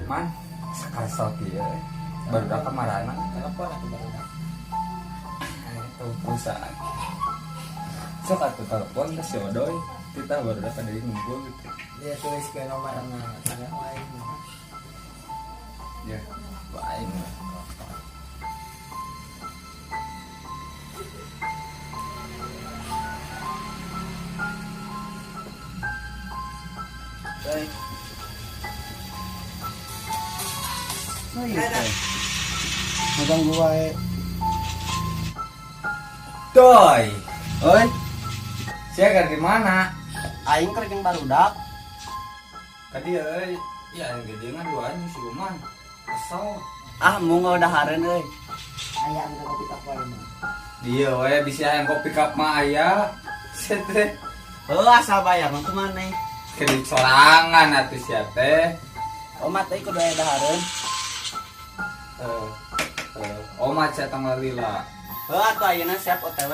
Man, sakasal kieu eh. Barudak kamarana. Telepon atuh barudak. Itu perusahaan. Sok atuh telepon ke si Odoy. Kita barudak ka deui ngumpul gitu. Dia tulis ke nomor na lain. Ya, aing lah. Baik. Ngaganggu wae. Doy, Oi, sia keur di mana? Aing keur jeung barudak. Tadi euy, ya aing gede ngan duaan si Uman. Kesel. Ah, mun dahareun euy. Aya anu kopi cup wae mah. Dia we bisa hayang kopi cup mah aya. Sia teh Heuh, asal bayar mah kumaha? Keur sorangan atuh sia teh. Omat euy kudu aya dahareun. Eh, eh, omat sia tong lila. Heuh, atuh ayeuna siap OTW.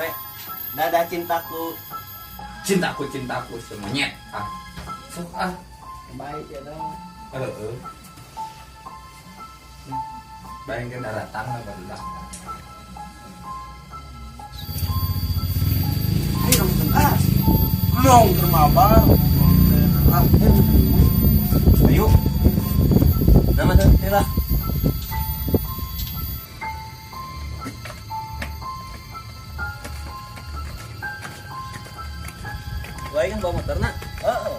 Dadah cintaku. Cintaku cintaku semuanya. Ah. Sok ah. Baik ya dong. Heeh. Bayangkeun datang lah barudak. Ayo dong ah. Nong keur maba. Ah, ayo. Nama tuh, lah. Wah, kan bawa motorna. Heeh.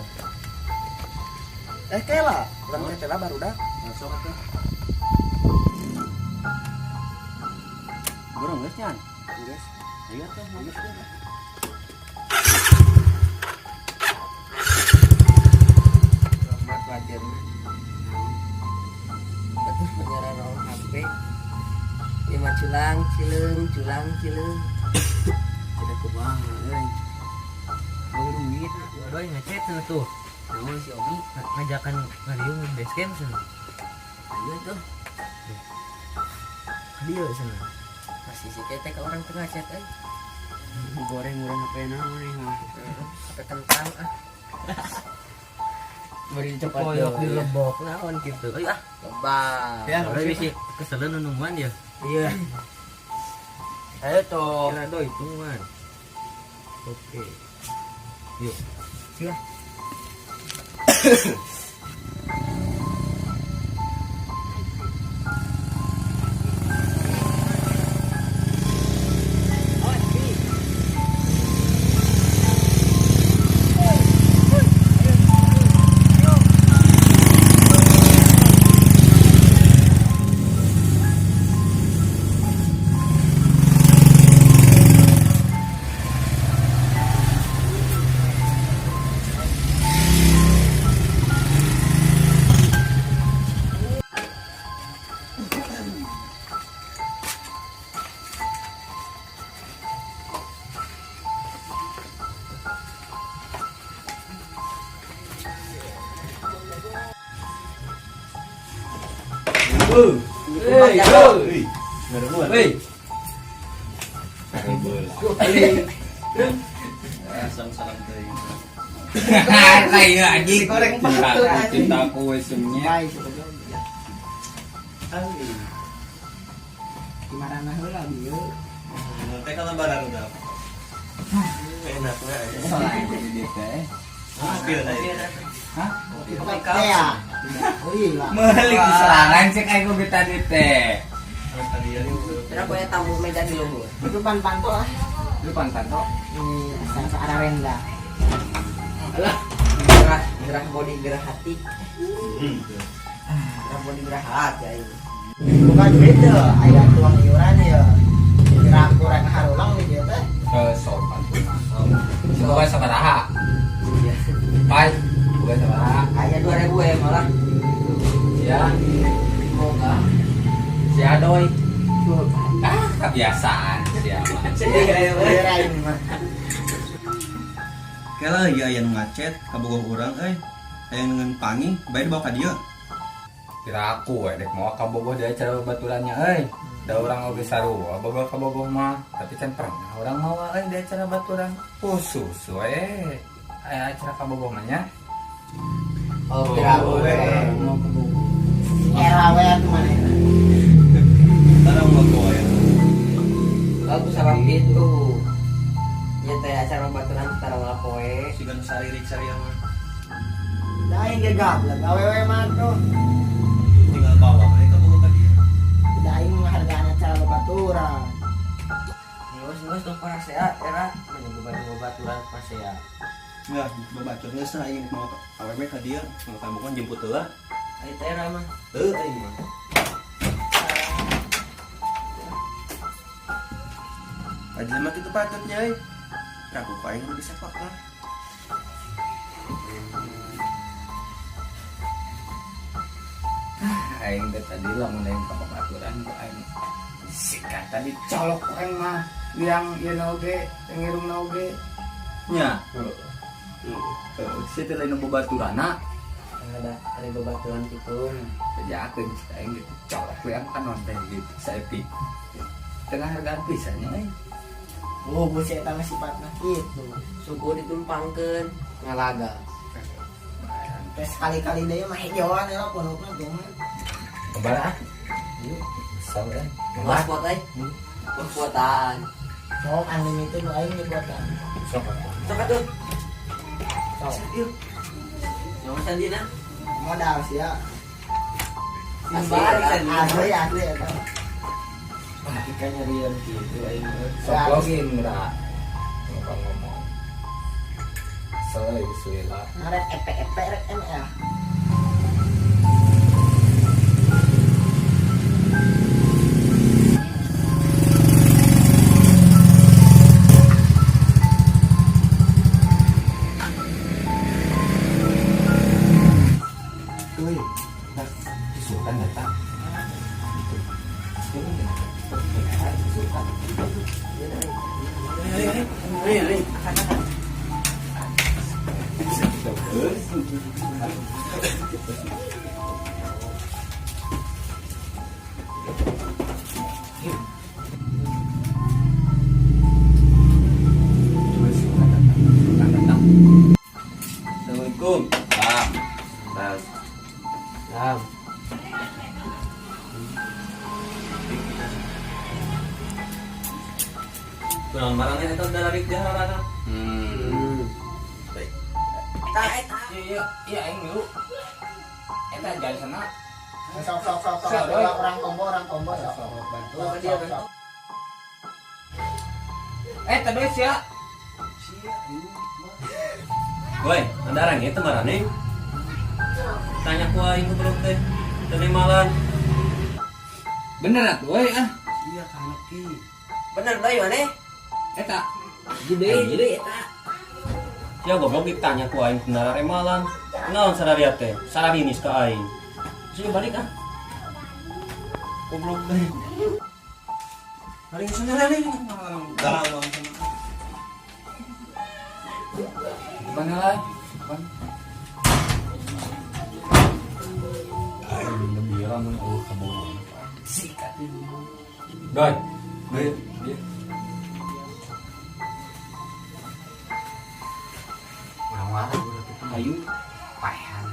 Eh, kela, urang teh tela barudak. Masuk atuh. Burung geus nyan. Geus. Ayo atuh, geus. Rahmat wajar. Betul penyiaran naon HP. Ieu mah culang cileung, culang cileung. Tidak kumaha euy. Bawa duit, doi ngechat sana tuh. Naon si Omi? Ngajakan ngariung base camp sana. Ayo tuh. Dia sana. Masih si ketek ke orang tengah chat euy. Goreng-goreng HP na maneh mah. HP kentang ah. Beri cepat Koyok di lebok naon gitu. Ayo ah. Lebak. Ya, Doi bisi keselen nungguan ya. Iya. Ayo tuh. Kira doi tungguan. Oke. Yuk. Iya. Hei, hei. Hei. Salam deui. Kayak anjing. Goreng patut, Cintaku, anjing. cintaku we semuanya. Baik sebetulnya. Gimana heula bieu? Teh kalau barang udah. Enaknya ya. Soalnya jadi dia teh. Mobil tadi. Hah? Teh ya. Wih lah. Meuli serangan cek aing ku tadi teh. Kenapa ya tamu meja di luhur? Itu pan panto ah. Lu pantan toh? Ini asal arah renda. Alah, gerah, gerah body, gerah hati. Gerah body, gerah hati aing. Bukan duit tuh, aya tuang iuran ya. Kira kurang harulang di dieu teh. Ke sopan Semoga sabaraha. Iya. Pai, bukan sabaraha. Aya 2000 ya malah. Sia. Boga. Si Adoy. Ah, kebiasaan sia mah. Aing mah. Kela ieu aya nu ngacet kabogoh urang euy. Hayang dengan pangi bae dibawa ka dieu. Kira aku we dek mawa ka Bogoh di acara babaturannya euy. Da urang oge sarua boga ka Bogoh mah, tapi can pernah urang mawa euy di acara baturan. Khusus we aya acara ka Bogoh mah nya. Oh, kira aku we mau ke Bogoh. Era we atuh manehna. Tarang mah koe. Bagus sama gitu. Ya teh acara baturan tara malah poe. Siga nu saririk saria mah. Da aing ge gablek awewe mah tuh. Tinggal bawa we ka Bogoh ka dieu. Da aing menghargaan acara babaturan. Geus geus tong parasea era mah babaturan pasea. Ya, babacot geus lah aing mawa awewe ka dieu, mau ka Bogoh jemput heula. Ai teh era mah. Heuh aing mah. Aja mah kitu patutnya euy. Ragu ku aing nu disepak lah. Aing teh tadi lamun aing ka babaturan ku aing sikat tadi colok ku aing mah liang ieu na oge, ngirungna oge. Nya. Heeh, sia teh lain babaturanna. Ada babaturan kitu. Bejakeun cik aing gitu colok liang panon teh gitu saeutik. Tengah hargaan pisan nya euy. Oh, bu si eta mah sifatna kitu. Suku ditumpangkeun ngalaga. Teh sekali-kali deui mah hejoan eta punukna tuh. Kebal ah. Kesel eh. Mas pot euy. Pot-potan. Sok unlimited nu aing nyebutan. Sok. Sok atuh. Sok. Nyawa sandina. Modal sia. Asli, Asli asli eta. Kita nyarian gitu aing. Sok login geura. Ngomong-ngomong. Kesel euy suela. Rek EP EP rek ML. Euy, dah Sultan datang. Sultan. Assalamualaikum. Ah, Nah, Lam. kurang barangnya eta udah lari di harana. Tah eta. Iya, iya, aing dulu. Eta jalan sana. Sok sok sok sok. Orang combo sok. Bantu. Sok, sok, sok. Tadi sia. Woi, andarang ieu teh marane. Tanya ku aing goblok teh. Teu malan. Bener atuh euy ah. Iya kana ki. Bener deui maneh. Eta. Gede gede eta. Ya goblok ditanya ku aing bener remalan. Naon sararia teh? Sararinis ka aing. Sini balik ah. Goblok teh. Paling sana lagi. Galau. Mana lah? Mana? Aing lebih lamun eueuh ka Bogor. Sikat. Doi. Doi, dia. Urang wae ulah kitu hayu. Paehan.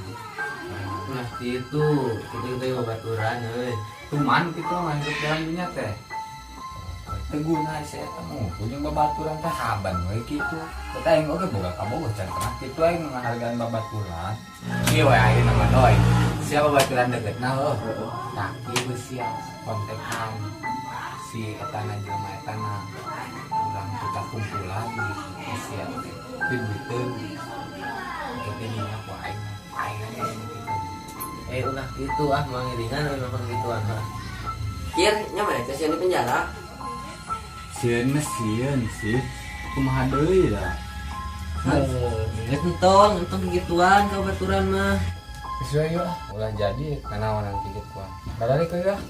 Ulah kitu, kitu teh babaturan euy. Cuman kitu nganggut dalam dunya teh. Teguna si eta mah jeung babaturan teh haban we kitu. Eta aing oge boga ka Bogor can pernah kitu aing ngahargaan babaturan. Ieu we ayeuna mah doi. Sia babaturan deukeutna heuh. Tah kieu sia kontekan si etana jelema etana. Urang kita kumpulan gitu sia teh. Diduiteun. Eta dinya ku aing. Aing aja gitu. Ulah kitu ah mangiringan we mah gituan mah. Kieu nya maneh teh sieun di penjara. Sieun mah sieun sih. Kumaha deui lah. Geus entong, entong gituan ka babaturan mah. Geus we yuk ah, ulah jadi nanaonan kikituan. Balik we ah.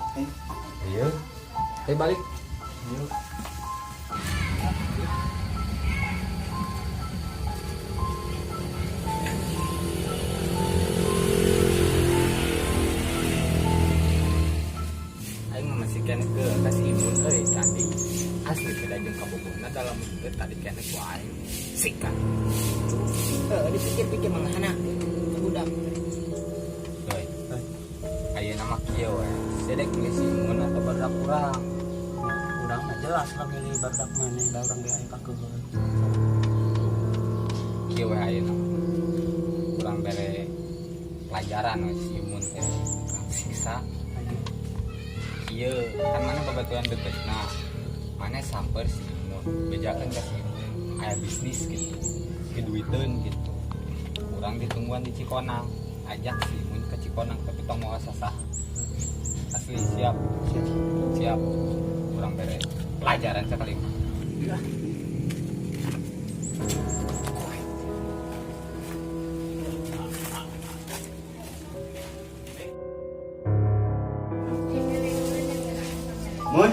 Iya. Ayo balik. Yuk. Aing mah masih keneh ke ka si Imun euy tadi. Asli beda jeung kabogohna dalam teh tadi keneh ku aing. Sikat. Heuh, dipikir-pikir mah ngahana budak. Euy. Ayeuna mah kieu we. Sedek milih si Imun atau barudak urang. Urang mah jelas lah milih barudak maneh da urang ge aya kakeuheun. Kieu we ayeuna. Urang bere pelajaran we si Imun teh. Urang siksa. Kieu kan mana babaturan deket. Nah, mana samper si Imun, bejakeun ka si Imun aya bisnis gitu, keduiteun gitu. Urang ditungguan di Cikonang, ajak si Imun ke Cikonang tapi tong moal sasah. Asli siap. Siap. Siap. Urang bere pelajaran sekali. Iya. Mun.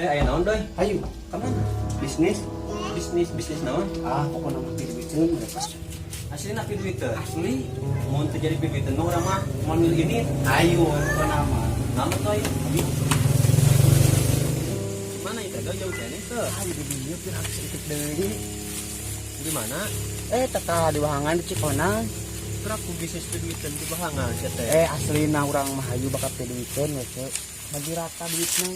Aya naon doy? Ayo, Ka mana? Bisnis. Bisnis, bisnis naon? Ah, pokoknya mah duiteun mereka. Asli nak duiteun. Asli. Mun teu jadi duiteun mah urang mah moal milih ini. Ayo, pokoknya mah. Naon doy? Mana itu doy jauh keneh teu? Ayo di dieu pir habis itik deui. Di mana? Tata di Wahangan di Cikonang. Terus aku bisnis duiteun di Wahangan sia teh. Aslina urang mah hayu bakal teh duiteun we teh. Bagi rata duitna.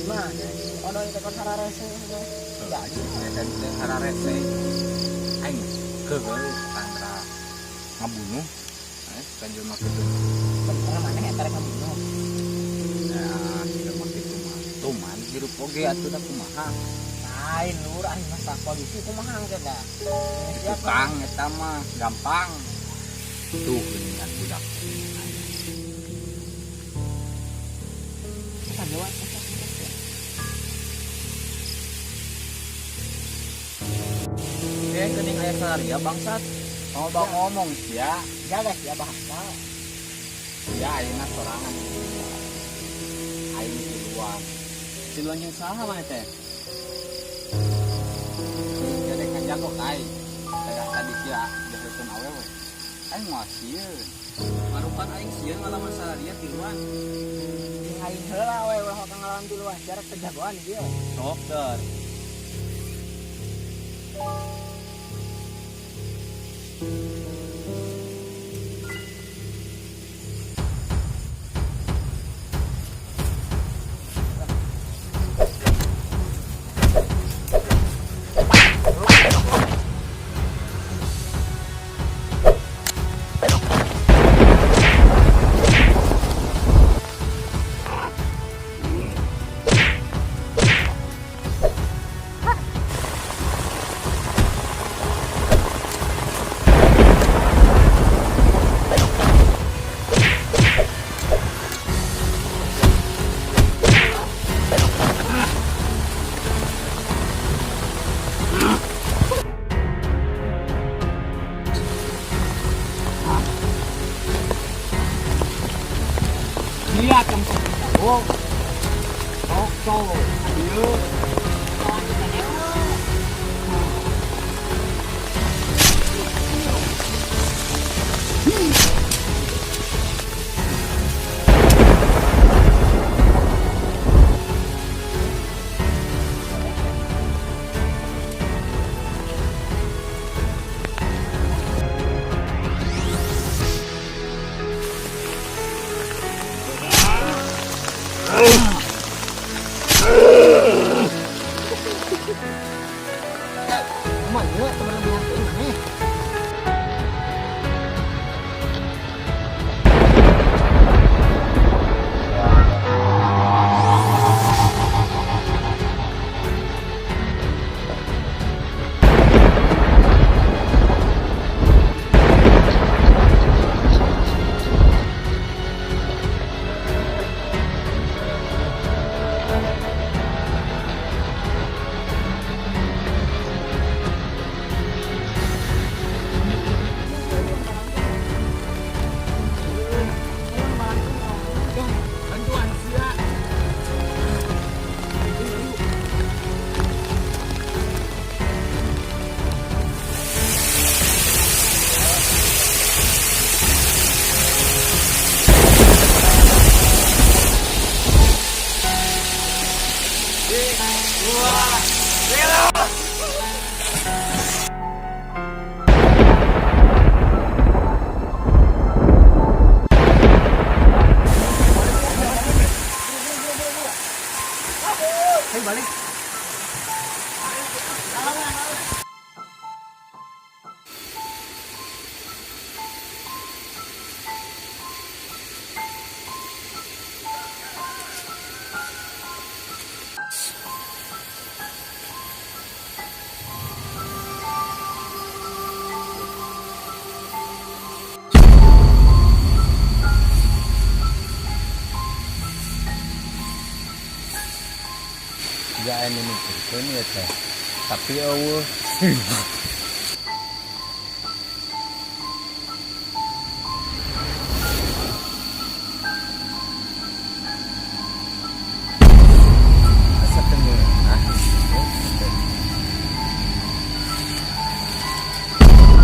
Mah, odol teh kon hararese. Jadi, eta teh hararese. Aing keukeuh tanpa ngabunuh. Kan jelema kitu. Bener maneh eta rek ngabunuh. Ya, jelema kitu mah. Tuman hirup oge atuh da kumaha. Lain lur aing mah polisi kumaha engke da. Tukang eta mah gampang. Tuh geuningan budak. Geuning aya salaria bangsat. Mau bang ngomong sia. Jaga sia bahasa. Ya ayeuna sorangan. Aing tiluan. Tiluan jeung saha maneh teh? Jadi kan jago ka aing. Dadah tadi sia dihareupeun awewe. Aing moal sieun. Marupan aing sieun ngalaman salaria tiluan. Jeung aing heula we ulah ka ngalaman tiluan jarak kejagoan ieu. Sok der. Iya, tempat jago. Sok sok. Ayo. Balik. Jika ini mikirkeun ya teh. Tapi eueuh. Asa teu ngeunah gitu.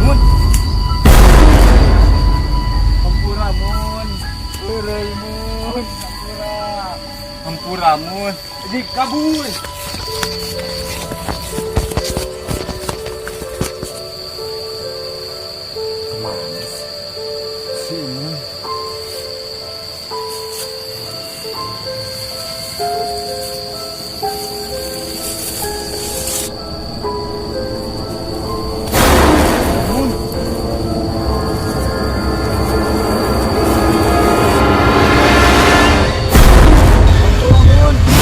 Mun. Hampura mun. Heureuy mun. Hampura. Hampura mun. Jadi kabur. Kemana sih? Sini. Mun. Hampura mun.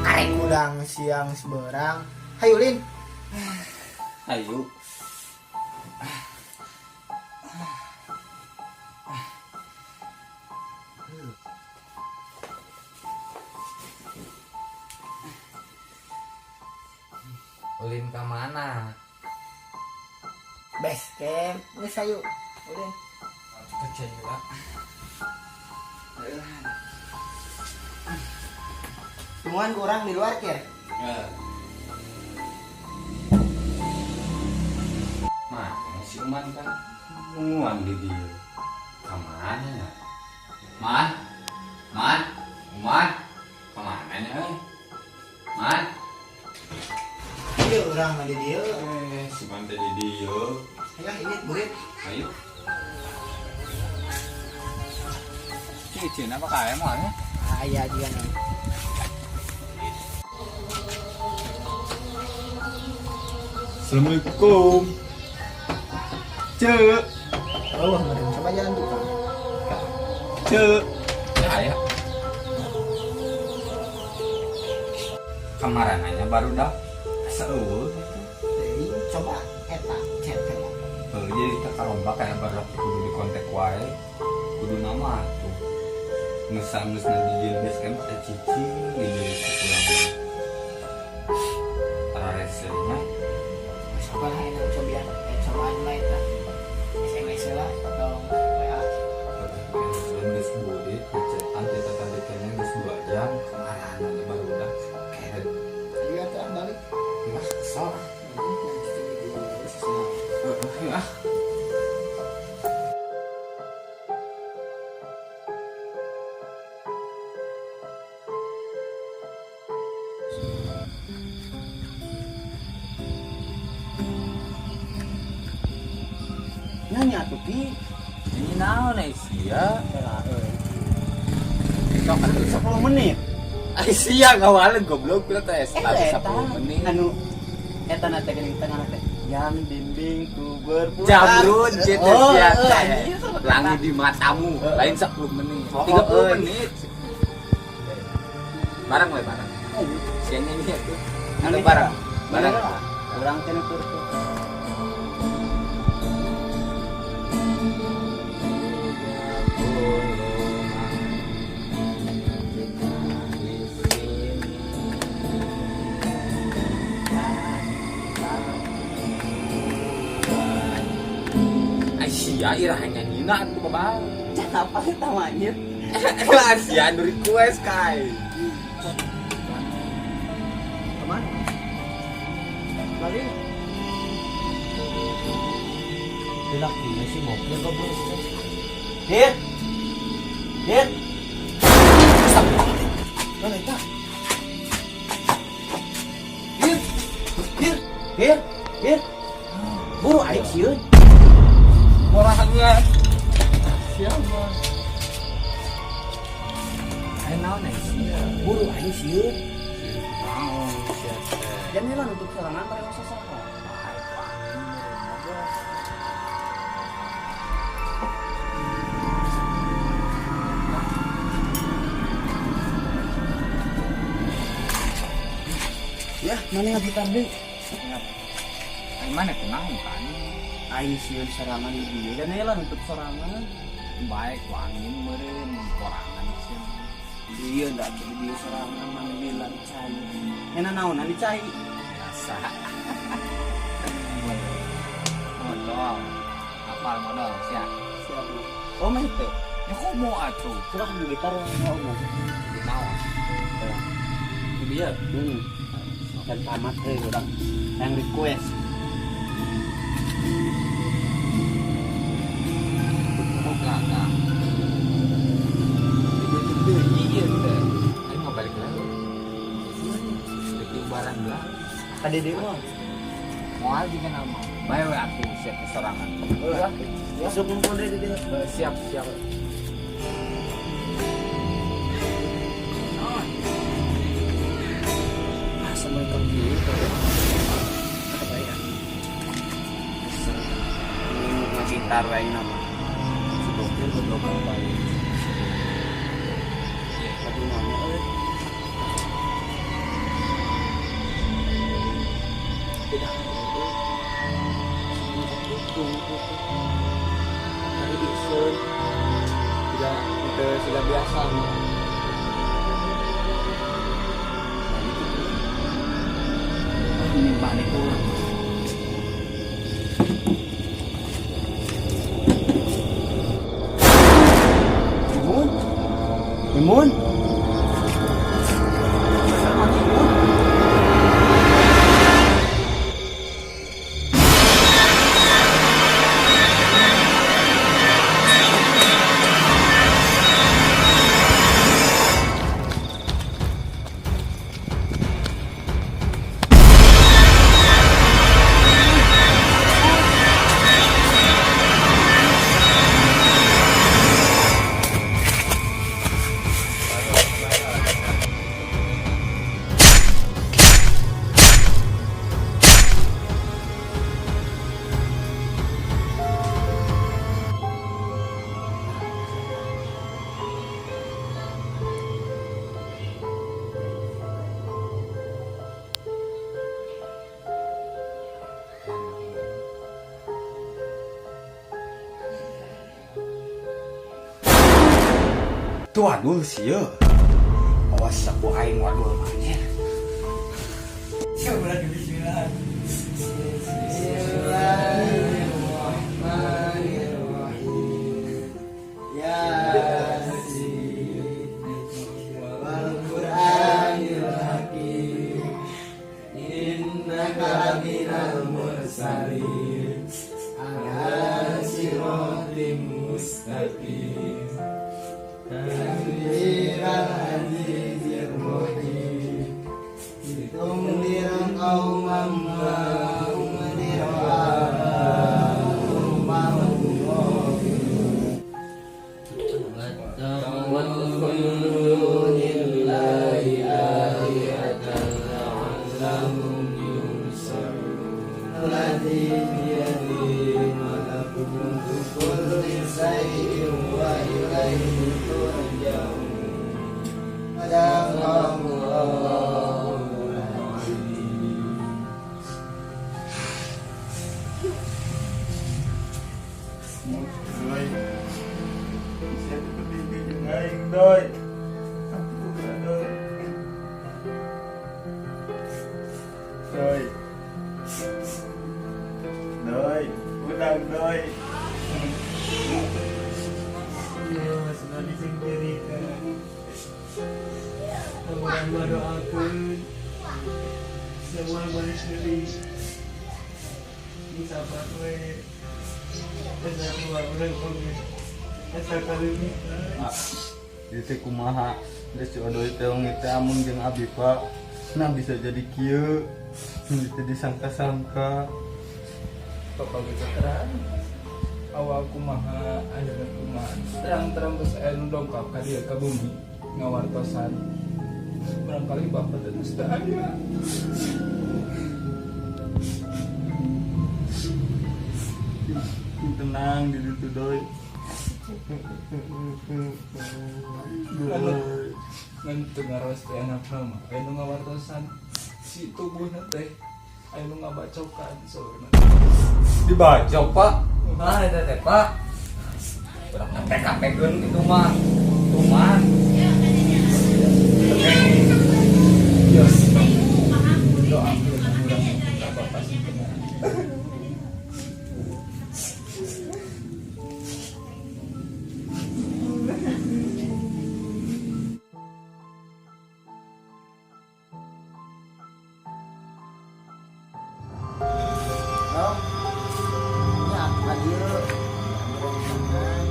Karek udang siang seberang. Hayu Lin. Ayo. Ulin ke mana? Base camp. Geus hayu. Ulin. Kecewa. Temuan kurang di luar kir. Ya. Mah, si Uman kan nguan di dia. Kemana ya? Man, Man, Uman, kemana nya? Eh? Man, Iya urang mah di dieu. Eh, si Man teh di dia. Ayo ini burit. Ayo. Cicin apa kaya mau ya? Aya juga nih. Assalamualaikum. Cek. Oh, meureun coba jalan tukang. Cek. Ya, ya. Kemarin aja baru dah. Asa eueuh gitu. Jadi coba eta chat heula. Heuh, jadi kita karombak kayak baru kudu di kontak wae. Kudu nama tuh. Geus geus na di dieu base camp teh cicing di dieu pulang. Rarese nya. Coba lah enak cobian, cobaan lah eta. SMS lah atau WA. Geus burit ngecetan teh tadi kayaknya geus 2 jam kemarin aja baru udah kayak Ayo atuh balik. Wah, kesel. Heeh, ah. Nanya tuh Ki. Ini naon ai sia? Era euy. Sok atuh 10 menit. Ai sia ngawalen goblok pira teh Eh, 10 eta. menit. Anu eta na teh geuning tengah teh. Yang dindingku berputar. Jamrun gitu Oh, sia eh, teh. anjir, sama eta. Langit di matamu, Heeh. lain 10 menit. Oh, 30 euy. menit. Barang we barang. Sia nyanyi atuh. Anu Anu barang. Barang. Urang teh nutur tuh. Aisyah ira nyanyina atuh babang. Can apa eta mah anjir? Aisyah nu request kai. Kemana? Balik. Lelaki na si Bokir goblok. Dir. Dir. Mana eta? Dir. Dir. Dir. Dir. Buru aing sieun. Morahangan. Siapa? Ayo naon eh sia? Buru aing sieun. Naon sia teh? Jangan lah nutup serangan bareng sasaha. Baik, angin meureun mah, Bos. Ya, mana ngagitar deui? Ayo mana kunaon kan? Aing sieun serangan di dieu. Dan lah nutup sorangan. Baik, ku angin meureun korangan sia. Iya, ndak di dieu sorangan mana bilang cai. Nya naonan di cai? Biasa. Modal. Apal modal sia. Siap. Oh, mah teh. Ya komo atuh. Sudah aku gitar mau ngomong. Di naon? Dia. Dan tamat euy urang. Yang request. Buka ka. Dibentuk deui ieu teh. Ayo mau balik lagi. Rek diubaran lah. Tadi deui mah. Moal juga nama. Bae we atuh sia kesorangan. Masuk ngumpul deui di dieu. Siap, siap. Ah, sama kieu teh. Apa ya? Ini gitar wae nama. Si Bokir goblok bae. Tapi mana euy? Tidak. Dari isun. Tidak, itu sudah biasa. Ini balik urang. Imun? Imun? Mana Imun? Tuh aduh sih ya. Awas aku aing wadul anjir. Siapa lagi bismillah. Bismillahirrahmanirrahim. Yasin wal Qur'anil Hakim. Innaka laminal mursalin. Ala siratim mustaqim. Tanzilal azizir rahim. Tunzir qauman ma unzira aba'uhum wa hum ghafilun. واتخذوا من دون الله آلهة لعلهم ينصرون. الذي بيده ملكوت كل شيء وإليه ترجعون. صدق الله العظيم. Doi. Bisa seperti itu aing doi. Ampura doi. Doi. Doi, udang doi. Iya, masih nadi sing cerita. Urang mah doakeun. Semua balik deui. Ini sabar we. Asa kumaha urang oge. Asa kaleungitan. Ieu teh kumaha? Geus si Odoy teh wengi teh amung jeung abi, Pak. Nah bisa jadi kieu. Ini teh disangka-sangka. Bapak gitu terang. Awal kumaha, akhirnya kumaha. Terang-terang geus aya nu dongkap ka dieu ka bumi ngawartosan. Barangkali bapak teh geus teu aya. Tenang di ditu, Doy. Anu ngan teu ngaros teh anakna mah aya nu ngawartosan si tubuhna teh aya nu ngabacokan saurna. Dibacok, Pak. Nah, eta teh, Pak. Urang TKP-keun itu mah. Tuman. Yos. Doakeun urang ka bapak sing tenang. Dong. Ini aku lagi yuk. Ambil rencangan,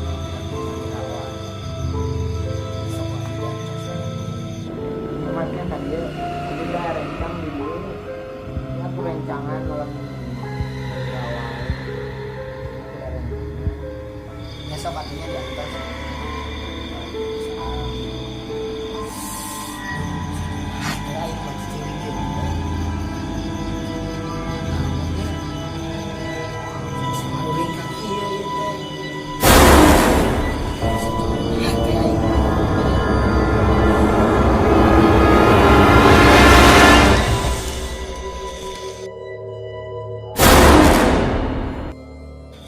dirawat. Besok lagi diantos. Kemarin tadi yuk, aku udah rencang di dulu. Ini aku rencangan malam ini. Dirawat. Aku udah rencangan. Besok artinya diantos. Soal. Ah, aing mah cicing di dieu. Maruring kaki ieu ieu teh. Hati aing mah.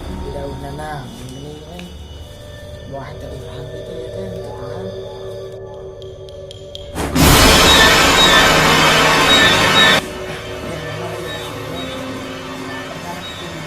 Di daunna naon geuning euy. Buah teh urang gitu ya teh teu tahan. Ya, memang ieu maksudnya. Perkara kieu.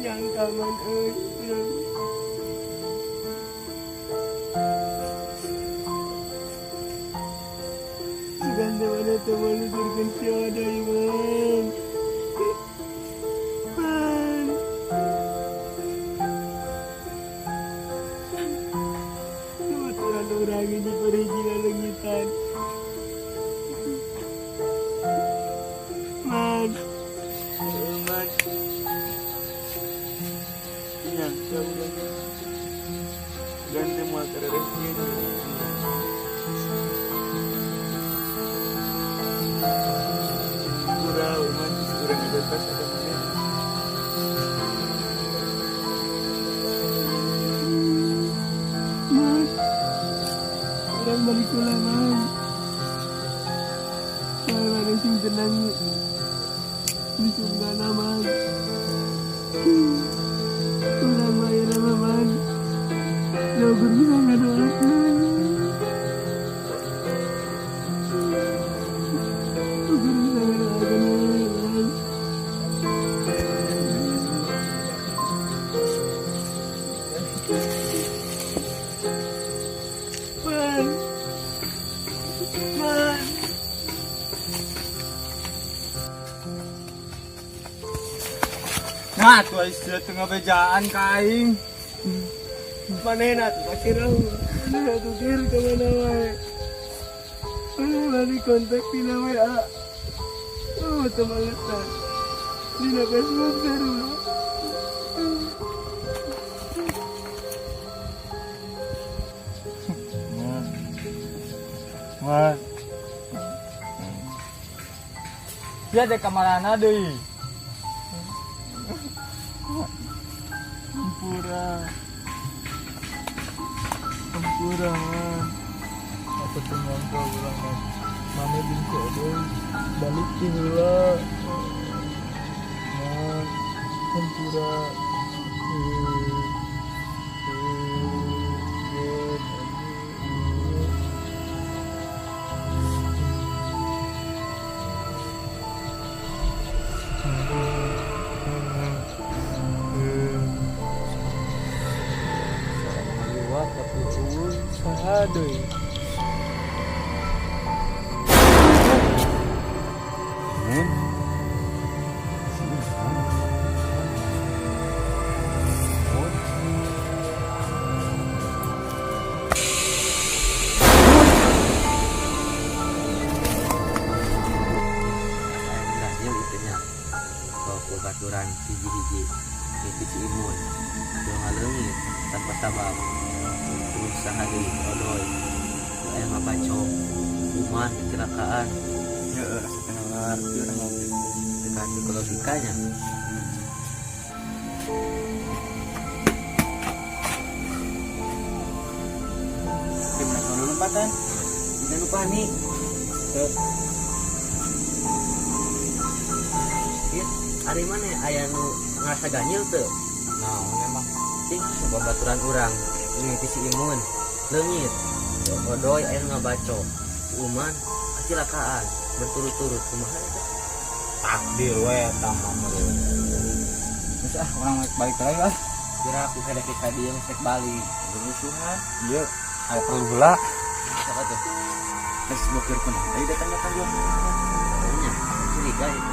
Nyangka man euy. Sugan teh mana teh malusurkeun si Odoy man. Man. Kebetulan urang ini pergi lelengitan. Man. Man. Nyangka urang. Ganti moal tereres kieu. Kurang man, urang bebas ada mana. Man. Urang balik heula man. Mana sing tenang di surgana man. Urang mah ayeuna mah man. Lugur bisa ngadoakeun. Lugur bisa ngadoakeun man. Man. Man. Nah, tuh sia teu ngabejaan ka aing. Manehna tuh kira manehna tuh kir ka mana wae. Manehna balik kontak dina WA. Oh, teu balesan. Dina Facebook sarua. Man. Man. Dia dek ka marana deui. Hampura. Hampura man. Apa teu nyangka urang mah maneh jeung si Odoy balik ti heula. Man, hampura. Ngaliwat tapi eueuh saha deui. Mun. Si Imun. Mun. Berhasil itu nya bawa baturan hiji-hiji mimpi si Imun yang ngaleungit tanpa sabab, terus saha deui, Odoy aya ngabacok, Uman kecelakaan. Ya, asa teu ngarti urang ngobrol. Tekan logikanya. Gimana kalau lompatan? Jangan lupa nih. Ieu, ari mana aya nu ngerasa ganjil teu? Naon emang? Sing babaturan urang mimpi si Imun leungit, Odoy aya nu ngabacok, si Uman kecelakaan berturut-turut, kumaha eta? Takdir we eta mah meureun. Geus ah, urang balik lagi ah. Kira aku kada ka dieu geus rek balik. Rusuhan. Ieu aya perlu heula. Siapa tuh? Geus bokir kunaon deui datangnya ka dieu? Nya, curiga itu.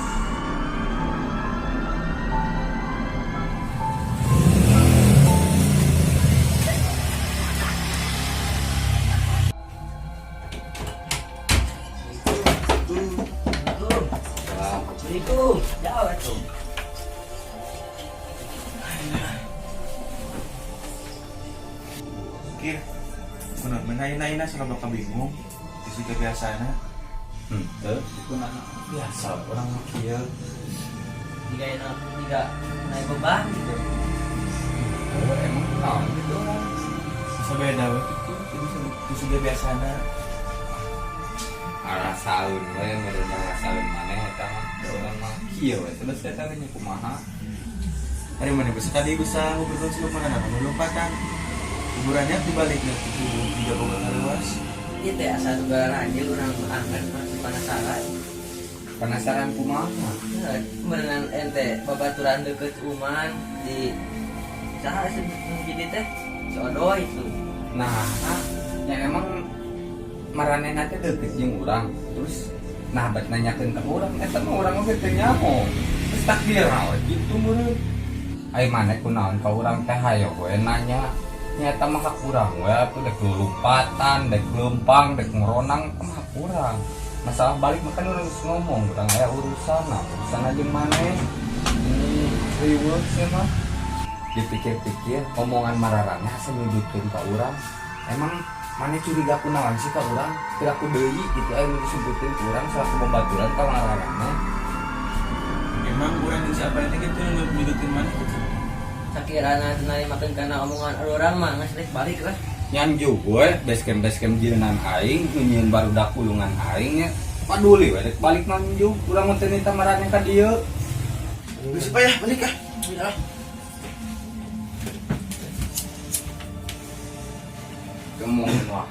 Assalamualaikum. Jawab tuh. Kir, kunaon menain-naina selama bingung. Geus kebiasaan. Henteu, kunaon biasa urang mah kieu. Jika enak, jika naik beban gitu. Heuh, emang naon gitu urang. Asa beda we kitu, itu kebiasaan. Ngarasaeun we meureun ngarasaeun maneh eta mah. Da urang mah kieu we terus eta teh nya kumaha. Ari mana bisa tadi bisa ngobrol sebelum mana nu lompatan. Hiburannya dibaliknya kitu tiga boga kaluas. Ieu teh asa juga anjir urang anggar penasaran. Penasaran kumaha? Berenang ente babaturan deket Uman di saha sih jadi teh si Odoy itu. Nah, ya emang maranehna teh deukeut jeung urang. Terus nah bet nanyakeun ka urang eta mah urang oge teu nyaho. Terus takdir we kitu meureun. Ai maneh kunaon ka urang teh hayo we nanya. Nyata mah hak urang we atuh dek lompatan, dek leumpang, dek ngoronang mah hak urang. Masalah balik mah kan urang geus ngomong, urang aya urusan, nah urusan jeung maneh. Ini riweuh sih mah. Dipikir-pikir omongan mararaneh asa nyudutkeun ka urang. Emang maneh curiga kunaon sih ka urang? Piraku deui gitu aya nu disebutkeun ku urang selaku babaturan ka mararaneh. Emang urang jeung siapa teh kitu nu nyudutkeun maneh kitu? Sakirana teu narimakeun kana omongan urang mah geus rek balik lah. Nyan juga we basecamp jieunan aing, nu nyieun barudak ulungan aing nya. Paduli we rek balik mah njuk, urang mah teu nita maraneh ka dieu. Geus payah balik ah. Ah. Ngomongin wah.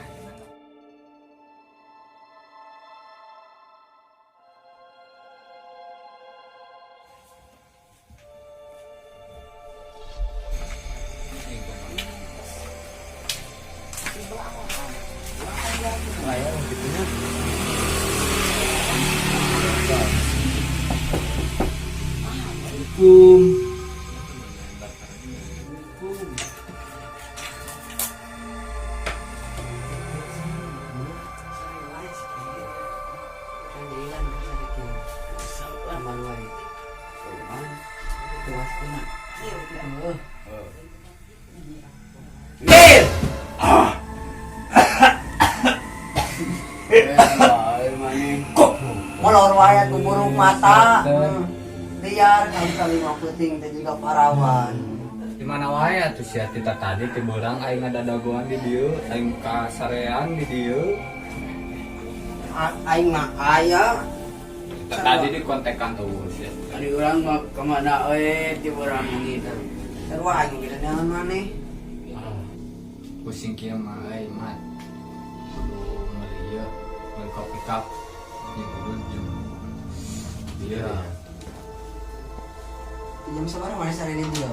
Assalamualaikum. Molor wae atuh burung mata. Liar kali lima puting teh juga parawan. Di mana wae atuh sia tita tadi ti beurang aing ngadadagoan di dieu, aing kasarean di dieu. Aing mah aya. Tita tadi dikontekan euweuh sia. Tadi urang mah kemana we ti urang gitu. Sarua aing geus neangan maneh. Pusing kieu mah euy mat. Kudu meuli ieu, meuli kopi cup. Jeung udud jeung ieu. Jam sabaraha maneh sare di dieu?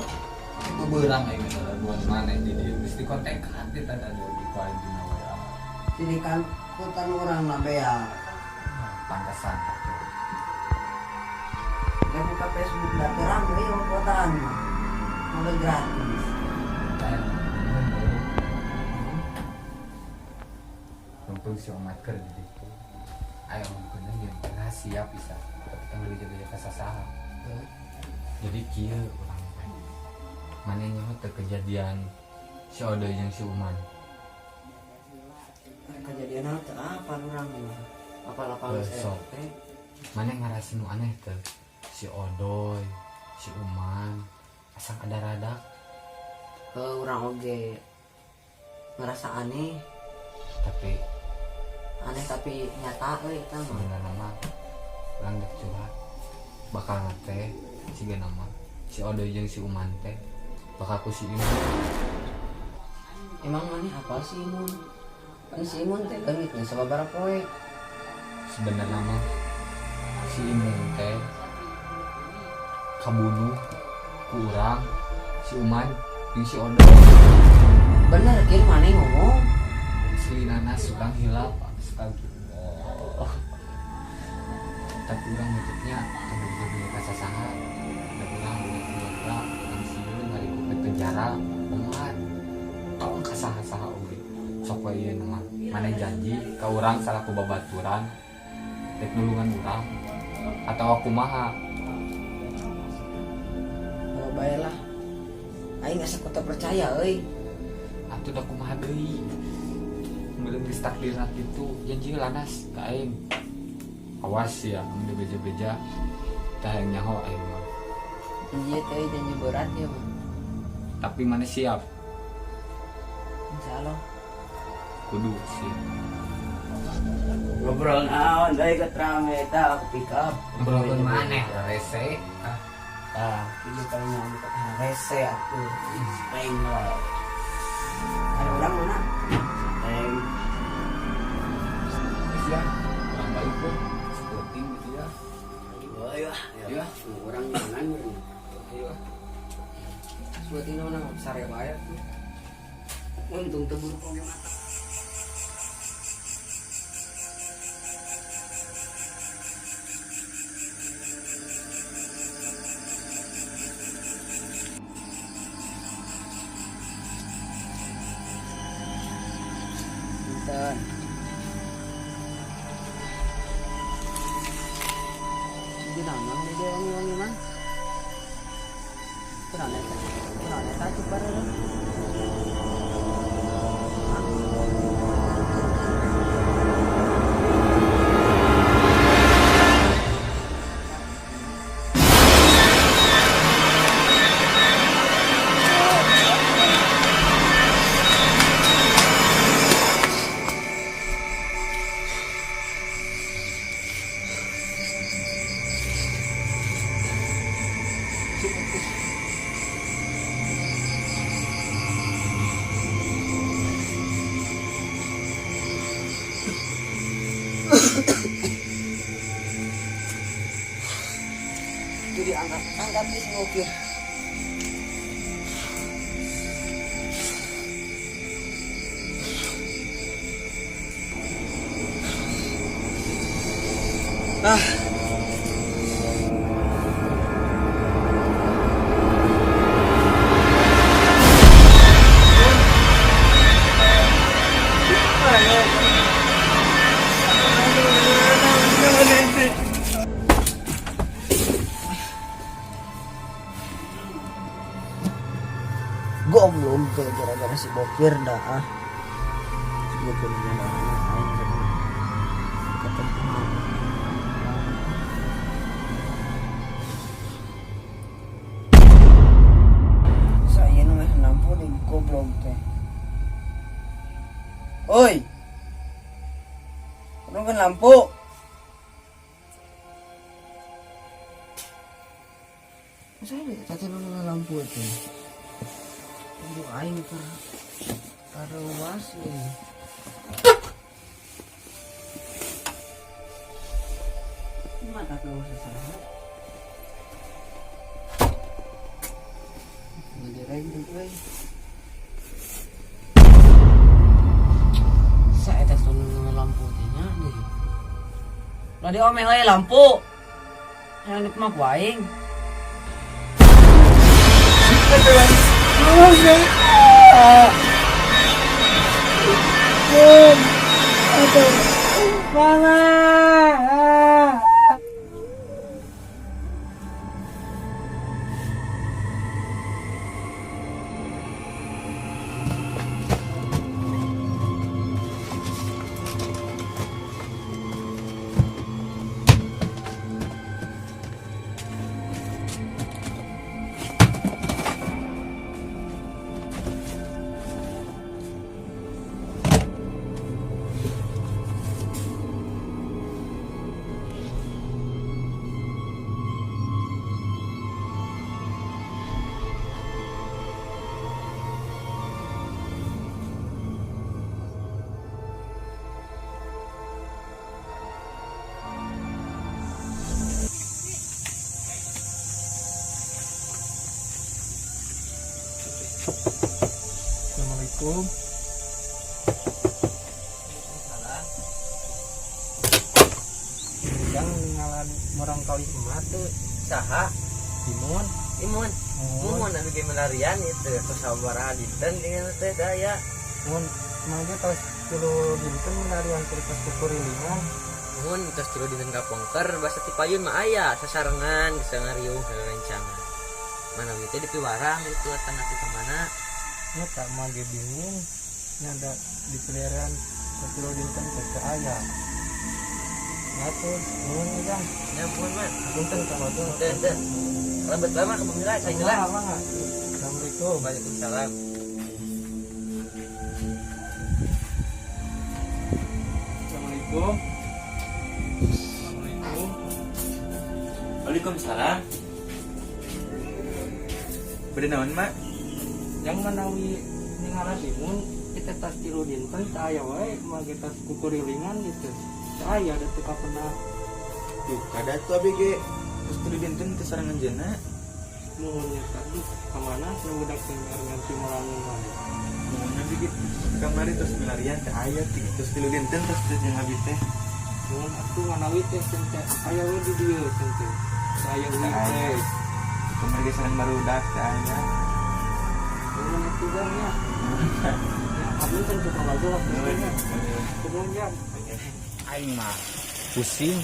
Itu beurang aing ngadadagoan maneh di dieu. Geus dikontekan tita tadi di ku aing dina WA. Jadi kan kutan urang lah bea. Pantesan atuh. Da buka Facebook da teu rame ieu kuotaan mah. Modal gratis. Mumpung si Omat keur di ditu. Ayo ngomongkeun jeung rahasia bisa. Tapi kan beja-beja ka sasaha. Jadi kieu urang teh. Mane nyaho teu kejadian si Odoy jeung si Uman. Kejadian teu apa urang mah. Apal-apal Heuh, sok. Mane ngarasa nu aneh teu? Si Odoy, si Uman, asa kada-rada. Heuh, urang oge ngerasa aneh. Tapi aneh tapi nyata euy eta mah. Sebenarnya mah urang dek curhat. Bakal teh siga nama si Odoy jeung si Uman teh bakal ku si Imun. Emang maneh apa si Imun? Kan si Imun teh leungit geus sababaraha poe. Sebenarnya mah si Imun teh kabunuh ku urang, si Uman jeung si Odoy. Bener kieu maneh ngomong? Asli nanas urang hilap, astagfirullah. Tapi urang nutupnya teu beja-beja ka sasaha. Da urang boga keluarga, urang sieun ngarikup di penjara, omat. Tong ka saha-saha oge. Sok we ieu mah. Maneh janji ka urang salaku babaturan rek nulungan urang atawa kumaha? Oh, bae lah. Aing asa teu percaya euy. Atuh da kumaha deui? Meureun geus takdirna kitu, janji lanas ka aing. Awas ya, mun dibeja-beja tah hayang nyaho aing mah. Janji teh janji berat ya mah. Tapi mana siap? Insyaallah. Kudu siap. Ngobrol naon deui ke rame eta aku pick up. Ngobrol maneh rese. Ah, ieu paling nyaman rese atuh. Peng lah. Ada urang mana? Peng. Ya, urang balik pun seperti gitu ya. Ayo, Ya. Urang mana urang? Ayo. Seperti naon sare wae atuh. Untung teu buruk oge mata. Punten. Jadi naon di dia wangi-wangi mah? Kunaon eta? Kunaon eta cuk bareureuh? Itu diangkat, angkat di sini oke. Ah. Goblok kayak gara-gara si bokir dah ah. Si bokir dah aing ketempuhan. Saya Oi. Padamkeun lampu. Saya tadi nonton lampu itu. Lampu aing keur karuas nih. Mata tuh salah. Ngedireng tuh euy. Saya tes nonton lampu teh nya deh. Lah diomeh we lampu. Yang mah ku aing. Assalamualaikum. Yang ngalan morang kali emak tuh. Saha? Imun. Imun. Mumun anu ge melarian itu tos sabaraha dinten dengan teh daya. Mun mangga tos 3 dinten melarian tos kukurilingan. Mun tos 3 dinten kapongker basa ti payun mah aya sasarengan geus ngariung rencangan. Mana teh dipiwarang itu tengah ti mana? Nya tak mangga bingung nyada di peliharaan tos 3 dinten teh teu aya. Ya tuh, nuhun ya. Ya muhun mah. Punten kalau tuh. Teu teu. Lebet lama ke pemila saya jelas. Assalamualaikum. Waalaikumsalam. Assalamualaikum. Assalamualaikum. Waalaikumsalam. Bade naon, Mak? Yang manawi ningalan Imun kita tas 3 dinten teu aya wae mah tos kukurilingan gitu. Teu aya da teu pernah. Duh, kada tuh abi ge. Terus 3 dinten teu sareng anjeunna. Nuhun nya tadi kamana nu budak teh nganti melamun wae. Nuhun abi ge. Kamari terus milarian teu aya terus 3 dinten terus teu jeung abi teh. Nuhun atuh manawi teh teh aya we di dieu teh. Teu aya we teh. Kamari ge sareng barudak teu aya. Nuhun atuh bang ya. Ya abdi kan tukang lagu lah nya. Nuhun ya. Aing mah pusing,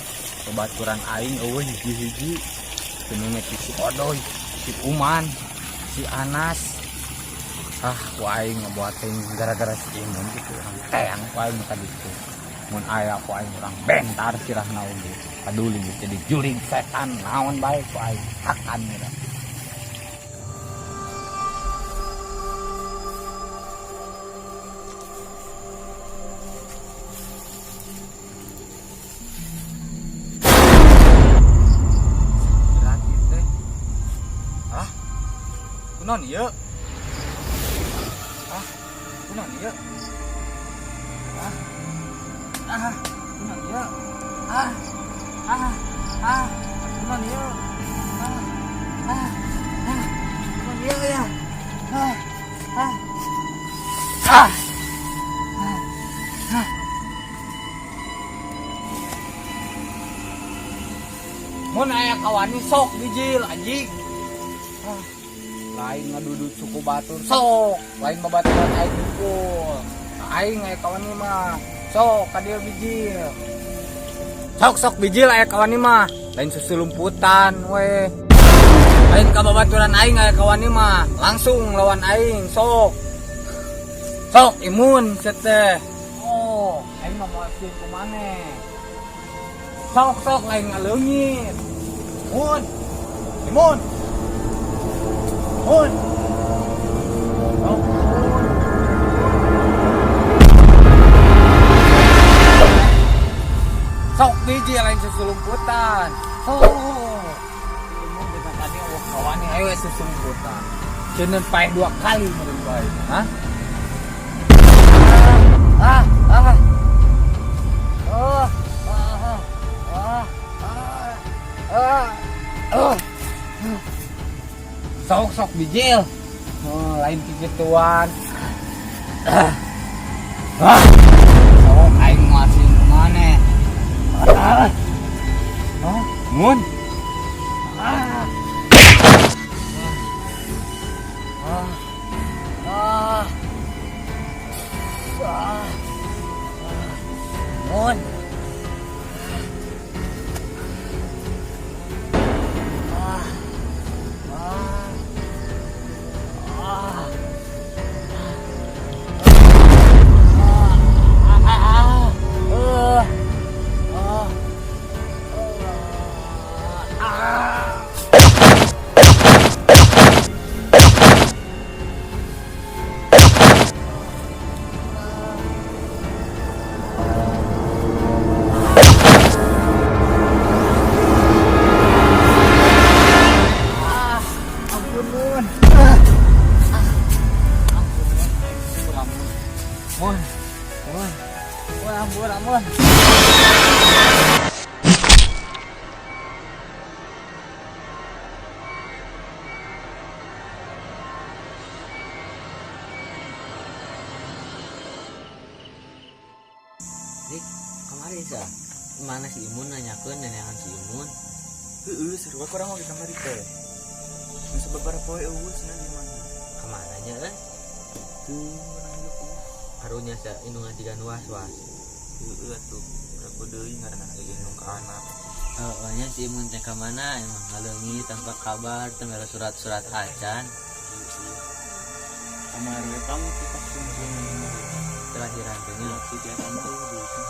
babaturan aing euweuh hiji-hiji. Teu si Odoy, si Uman, si Anas. Ah, ku aing ngebuat gara-gara si Imun itu urang teang ku aing tadi itu. Mun aya ku aing urang bentar sirahna oge. Paduli jadi jurig setan naon bae ku aing hakan gitu. Berat teh. Ah. Kunaon ieu? Ah, kunaon ieu? Ah. Ah, kunaon ieu? Ah. Ah. Ah, kunaon ieu? Ah. Ah. Ah, kunaon ieu ya? Ah. Ah. Ah. Ah. Mun aya kawani sok bijil anjing. Ah, lain ngadudut suku batur sok, lain babaturan aing dukul. Aing aya kawani mah sok ka dieu bijil. Sok sok bijil aya kawani mah, lain susulumputan we. Lain ka babaturan aing aya kawani mah, langsung lawan aing sok. Sok imun teh. Oh, aing mah moal sieun ku maneh. Sok sok lain ngaleungit. Mun. Imun. Mun. Sok mun. biji lain susulumputan. Oh. Ilmu kita tadi oh kawani ayo susulumputan. Cenah paeh dua kali meureun bae. Hah? Ah, ah. Oh, ah, ah, ah, ah, ah. Sok sok bijil. Oh, lain kikituan. Ah. Ah. Sok aing masih maneh. Ah. Oh, mun. Ah. Ah. Ah. Ah. Mun. Ah. Ah. Ah. Ah. Ah. Ah. Ah. Ah. Ampun, Mun. Ah. Ampun, Mun. Mun. Mun. Mun, ampun, ampun. Dik, kemarin sih mana si Imun nanyakeun nenehan si Imun. Heeh, sarua kurang oge kamari teh. Geus sababaraha poe eueuh cenah di mana. Kemana nya eh? Teu urang ge kumaha. Karunya sa indungan tiga nu was-was. Heeh atuh, ragu deui ngaranna ge indung ka anak. Heeh nya si Imun teh ka mana emang ngaleungit tanpa kabar, teu mere surat-surat acan. Kamari we pang teh pas kumpul. Terakhiran teh nya. Si tiasa mah eueuh deui.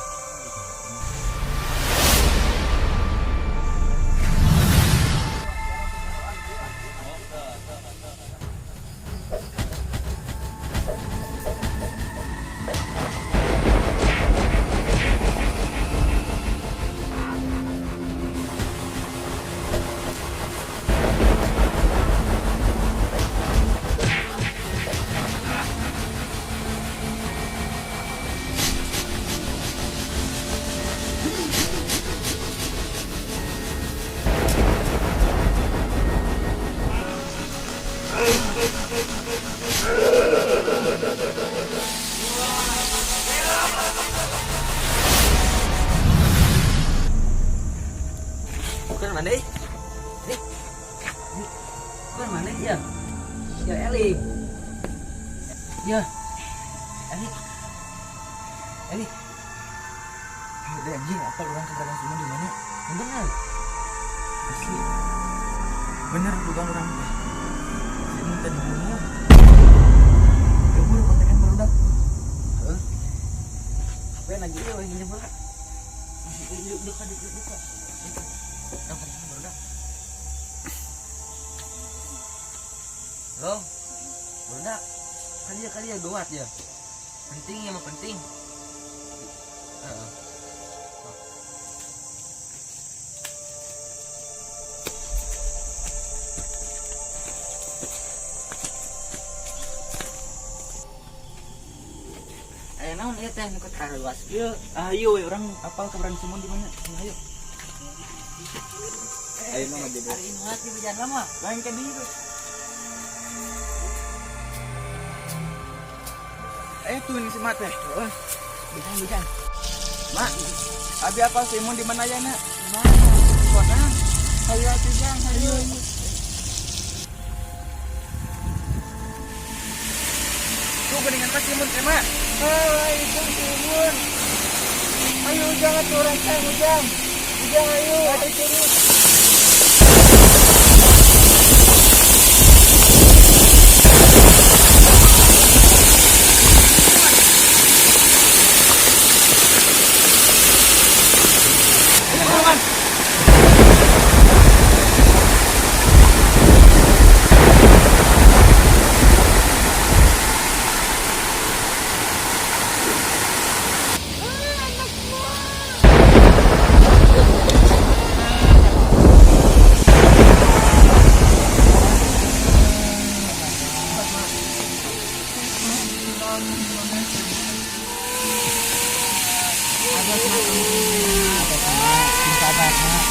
Bukan mana ih? Nih. Bukan mana ya? Ya Eli. Ya. Eli. Eli. Udah anjing, apa orang keberadaan semua di mana? Bener. Asli. Bener dugaan orang teh. Si Imun teh dibunuh. Keburu kontekan barudak. Heeh. HP lagi ieu we nginjem heula. Duka duka duka. Urang kontekan barudak. Halo. Barudak. Kali ya gawat ya. Penting ya mah penting. Heeh. Aya naon ieu teh nu karuas kieu? Ayo we urang apal keberadaan Simon di mana? Ayo. Ayo mah jadi. Ari nu hati bejan lama. Lain ka dieu. Tuh ini si Mak teh. Heeh. Bejan bejan. Mak, abi apal si Imun di mana ya, Nak? Mana? Mana? Ayo atuh jang, ayo. Tuh geningan ka si Imun teh, Mak. Ah, itu si Imun. Ayo ujang atuh rancang ujang. Ujang ayo, ayo turun. Ada semua. Ada semua. Cinta banget.